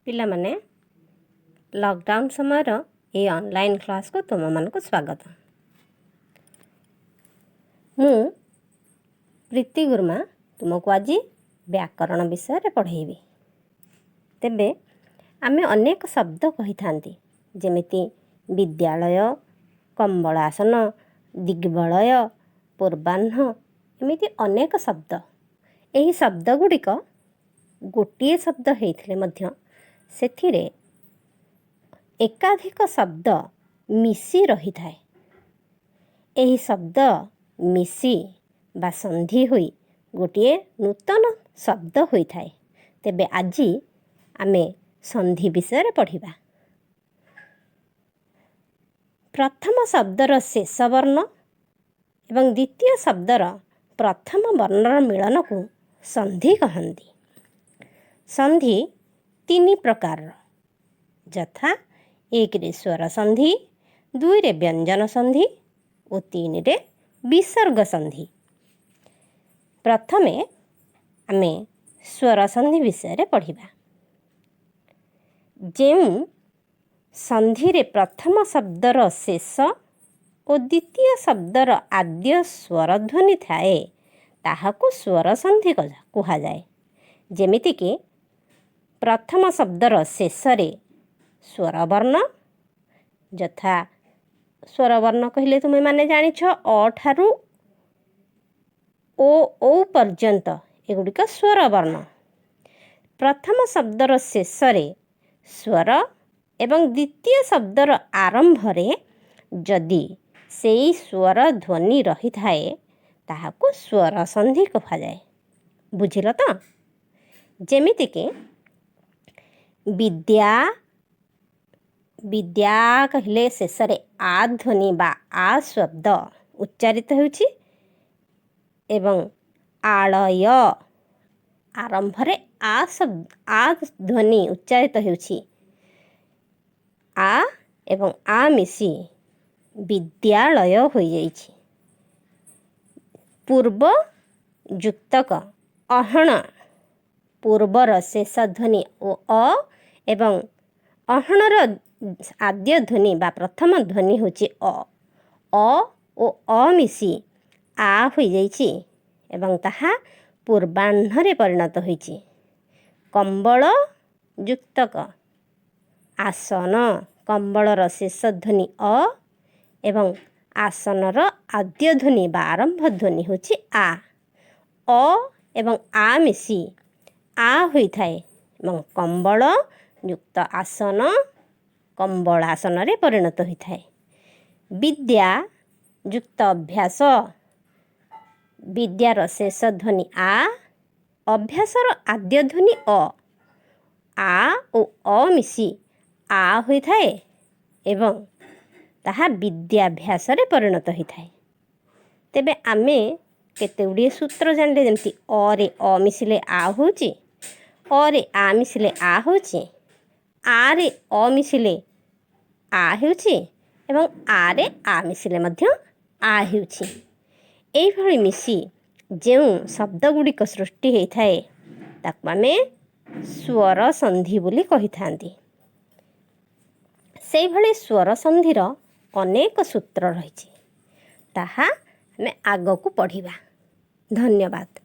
ପିଲାମାନେ, ଲକଡାଉନ୍ ସମୟର ଏହି ଅନଲାଇନ୍ କ୍ଲାସ୍କୁ ତୁମମାନଙ୍କୁ ସ୍ୱାଗତ। ମୁଁ ପ୍ରୀତି ଗୁରୁମା ତୁମକୁ ଆଜି ବ୍ୟାକରଣ ବିଷୟରେ ପଢ଼େଇବି। ତେବେ ଆମେ ଅନେକ ଶବ୍ଦ କହିଥାନ୍ତି, ଯେମିତି ବିଦ୍ୟାଳୟ, କମ୍ବଳାସନ, ଦିଗ୍ବଳୟ, ପୂର୍ବାହ୍ନ, ଏମିତି ଅନେକ ଶବ୍ଦ। ଏହି ଶବ୍ଦ ଗୁଡ଼ିକ ଗୋଟିଏ ଶବ୍ଦ ହେଇଥିଲେ ମଧ୍ୟ ସେଥିରେ ଏକାଧିକ ଶବ୍ଦ ମିଶି ରହିଥାଏ। ଏହି ଶବ୍ଦ ମିଶି ବା ସନ୍ଧି ହୋଇ ଗୋଟିଏ ନୂତନ ଶବ୍ଦ ହୋଇଥାଏ। ତେବେ ଆଜି ଆମେ ସନ୍ଧି ବିଷୟରେ ପଢ଼ିବା। ପ୍ରଥମ ଶବ୍ଦର ଶେଷ ବର୍ଣ୍ଣ ଏବଂ ଦ୍ୱିତୀୟ ଶବ୍ଦର ପ୍ରଥମ ବର୍ଣ୍ଣର ମିଳନକୁ ସନ୍ଧି କହନ୍ତି। ସନ୍ଧି ତିନି ପ୍ରକାରର, ଯଥା ଏକରେ ସ୍ୱର ସନ୍ଧି, ଦୁଇରେ ବ୍ୟଞ୍ଜନ ସନ୍ଧି ଓ ତିନିରେ ବିସର୍ଗ ସନ୍ଧି। ପ୍ରଥମେ ଆମେ ସ୍ୱର ସନ୍ଧି ବିଷୟରେ ପଢ଼ିବା। ଯେଉଁ ସନ୍ଧିରେ ପ୍ରଥମ ଶବ୍ଦର ଶେଷ ଓ ଦ୍ୱିତୀୟ ଶବ୍ଦର ଆଦ୍ୟ ସ୍ୱରଧ୍ୱନି ଥାଏ, ତାହାକୁ ସ୍ୱର ସନ୍ଧି କୁହାଯାଏ। ଯେମିତିକି ପ୍ରଥମ ଶବ୍ଦର ଶେଷରେ ସ୍ୱରବର୍ଣ୍ଣ, ଯଥା ସ୍ୱରବର୍ଣ୍ଣ କହିଲେ ତୁମେମାନେ ଜାଣିଛ, ଅ ଠାରୁ ଓ ଔ ପର୍ଯ୍ୟନ୍ତ ଏଗୁଡ଼ିକ ସ୍ୱରବର୍ଣ୍ଣ। ପ୍ରଥମ ଶବ୍ଦର ଶେଷରେ ସ୍ୱର ଏବଂ ଦ୍ୱିତୀୟ ଶବ୍ଦର ଆରମ୍ଭରେ ଯଦି ସେଇ ସ୍ୱର ଧ୍ୱନି ରହିଥାଏ, ତାହାକୁ ସ୍ୱର ସନ୍ଧି କୁହାଯାଏ। ବୁଝିଲ ତ? ଯେମିତିକି ବିଦ୍ୟା, ବିଦ୍ୟା କହିଲେ ଶେଷରେ ଆ ଧ୍ୱନି ବା ଆ ଶବ୍ଦ ଉଚ୍ଚାରିତ ହେଉଛି ଏବଂ ଆଳୟ ଆରମ୍ଭରେ ଆ ଶବ୍ଦ, ଆ ଧ୍ୱନି ଉଚ୍ଚାରିତ ହେଉଛି। ଆ ଏବଂ ଆ ମିଶି ବିଦ୍ୟାଳୟ ହୋଇଯାଇଛି। ପୂର୍ବ ଯୁକ୍ତକ ଅହଣ, ପୂର୍ବର ଶେଷ ଧ୍ୱନି ଓ ଅ ଏବଂ ଅହଣର ଆଦ୍ୟ ଧ୍ୱନି ବା ପ୍ରଥମ ଧ୍ୱନି ହେଉଛି ଅ। ଅ ଓ ଅ ମିଶି ଆ ହୋଇଯାଇଛି ଏବଂ ତାହା ପୂର୍ବାହ୍ନରେ ପରିଣତ ହୋଇଛି। କମ୍ବଳ ଯୁକ୍ତକ ଆସନ, କମ୍ବଳର ଶେଷ ଧ୍ୱନି ଅ ଏବଂ ଆସନର ଆଦ୍ୟ ଧ୍ୱନି ବା ଆରମ୍ଭ ଧ୍ୱନି ହେଉଛି ଆ। ଅ ଏବଂ ଆ ମିଶି ଆ ହୋଇଥାଏ ଏବଂ କମ୍ବଳ ଯୁକ୍ତ ଆସନ କମ୍ବଳାସନରେ ପରିଣତ ହୋଇଥାଏ। ବିଦ୍ୟା ଯୁକ୍ତ ଅଭ୍ୟାସ, ବିଦ୍ୟାର ଶେଷ ଧ୍ୱନି ଆ, ଅଭ୍ୟାସର ଆଦ୍ୟ ଧ୍ୱନି ଅ। ଆ ଓ ଅ ମିଶି ଆ ହୋଇଥାଏ ଏବଂ ତାହା ବିଦ୍ୟାଭ୍ୟାସରେ ପରିଣତ ହୋଇଥାଏ। ତେବେ ଆମେ କେତେ ଗୁଡ଼ିଏ ସୂତ୍ର ଜାଣିଲେ, ଯେମିତି ଅରେ ଅ ମିଶିଲେ ଆ ହେଉଛି, ଅରେ ଆ ମିଶିଲେ ଆ ହେଉଛି, ଆରେ ଅ ମିଶିଲେ ଆ ହେଉଛି ଏବଂ ଆରେ ଆ ମିଶିଲେ ମଧ୍ୟ ଆ ହେଉଛି। ଏଇଭଳି ମିଶି ଯେଉଁ ଶବ୍ଦ ଗୁଡ଼ିକ ସୃଷ୍ଟି ହୋଇଥାଏ, ତାକୁ ଆମେ ସ୍ୱର ସନ୍ଧି ବୋଲି କହିଥାନ୍ତି। ସେଇଭଳି ସ୍ୱର ସନ୍ଧିର ଅନେକ ସୂତ୍ର ରହିଛି, ତାହା ଆମେ ଆଗକୁ ପଢ଼ିବା। ଧନ୍ୟବାଦ।